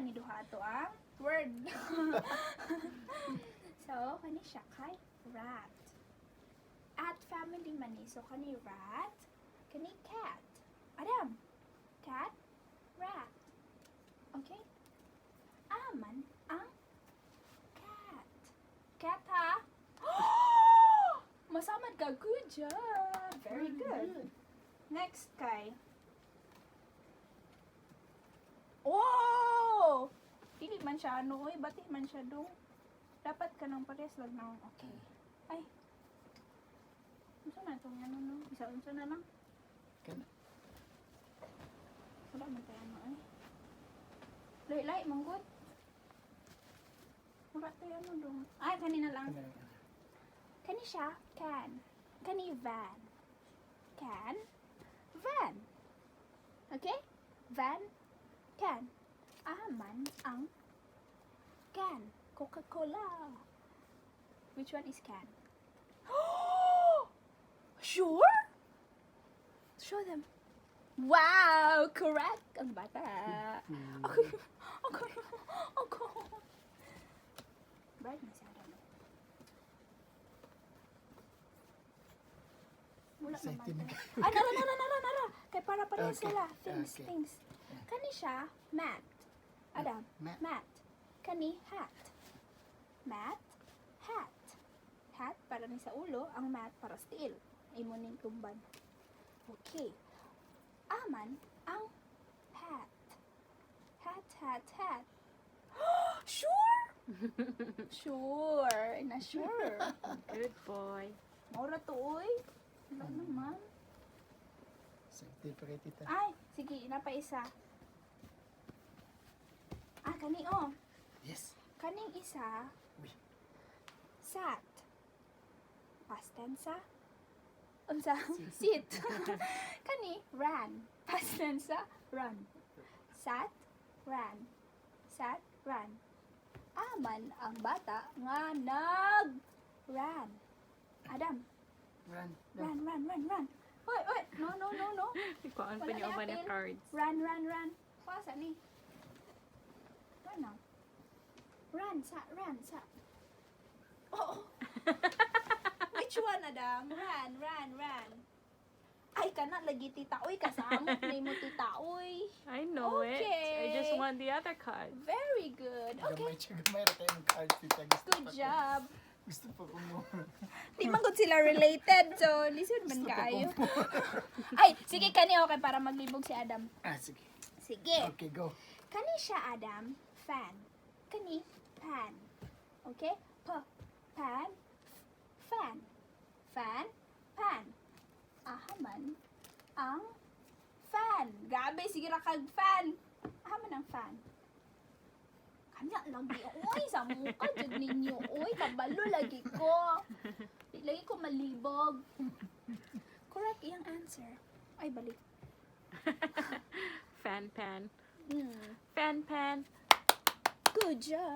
ni duha ato ang word. So, kani siya kay rat. At family man ni. So, kani rat, kani cat. Adam, cat, rat. Okay? Aman ang cat. Cat ha? Masamad ka. Good job. Very good. Next kay. Oh! Dili man siya ano, oy, bati man siya dong. Dapat ka nang parehas lang nang okay. Ay. Unsa man itong ano no? Isa unsa na lang? Kana. Wala man tayo ano ay. Lay-lay, manggod. Wala tayo ano dong. Ay, kanina lang. Kana lang. Kani siya, can. Kani van. Can, van. Okay? Van, can. Aman ang can. Coca-Cola. Which one is can? Sure? Show them. Wow! Correct! Ang bata. Ako, ako, ako. Bright na siya. Adam. Wala Excited naman. na kayo. Ay, nara, nara, nara, nara. Kay para pareho sila. Things, things. Kani siya, mat. Adam, Mat. Mat. Kani, hat. Mat, hat. Hat para ni sa ulo, ang mat para sa tiil. Imo ning kumban. Okay. Aman ang hat. Hat, hat, hat. Sure? Sure. Na sure. Good boy. Mura to, oy. Wala naman. Excited pa kay tita. Ay, sige, napa isa. Ah, kani oh. Yes. Kaning isa. Uy. Sat. Past tense sa? Unsa? Sit. Kani ran. Past tense sa? Run. Sat, ran. Sat, ran. Aman ang bata nga nag ran. Adam, Run. Run, run, run, run. Oy, oy, no, no, no, no. Kuhaan pa Wala ni na uban na apil. cards. Run, run, run. Kuha sa ni. Run now. Run, sa, run, sa. Oh. Which one, Adam? Run, run, run. Ay, kana lagi tita. Uy, kasamot na mo tita. Uy. I know it. I just want the other card. Very good. Okay. Gamay siya, gamay ra tayo ng cards, tita. Gusto Good pa ko- job. Gusto pa ko more. Di man gud sila related, so lisod man Gusto pa kaayo. ko more. Ay, sige kani okay para maglibog si Adam. Ah, sige. Sige. Okay, go. Kani siya, Adam, fan. Kani, pan. Okay? P, pan, f, fan. Fan, pan. Ahaman ang fan. Grabe, sige ra kag fan. Ahaman ang fan. Kanya lagi, uy, sa muka jud ninyo, uy, kabalo lagi ko. Di lagi ko malibog. Correct iyang answer. Ay, balik. Fan pan. Hmm. Fan pan. Good job.